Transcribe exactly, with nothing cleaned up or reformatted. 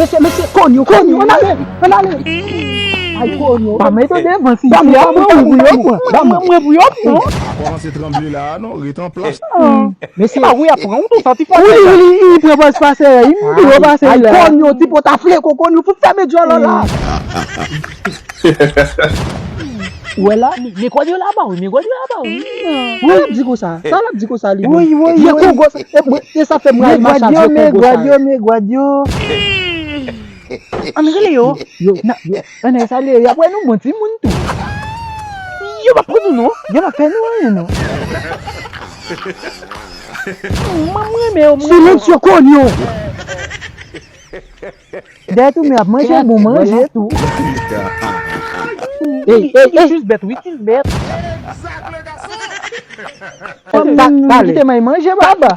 Mesye, mesye, konyo, konyo, ann ale, ann ale. Ay, konyo. Pa mete devan, si ba mwen, ba mwen, ba mwen, ba mwen, ba mwen pou yo pran. Ba mwen pou yo pran. Pa kòmanse tranble la a non, ret an plas. Mesye. Ah wi, apre ou tou santi fò. Wi, wi, wi, pran pòz pase, wi, pran pase. Ay, konyo, ti pòt afle koko, nou fout fèmen djòl la. Ou wè la? Men gòd yo laba wi, men gòd yo laba wi. Sa l ap di konsa? Sa l ap di konsa li menm? Wi, wi, wi. Vye kou gòs, e sa fè m rayi Macha, vye kou gòs sa yo. Men gòd yo, men gòd yo. Ann rele yo. Yo, yo. Ann salye yo. Y ap wè nou bon timoun tou. Yo p ap pran nou non. Yo p ap fè nou anyen non. Mwen renmen yo, mwen renmen yo. Silence yo konyo. Dèyè tou, men ap manje bon manje tou. Ey, ey, ey. Jis bèt, wi, jis bèt. Kite may manje, baba.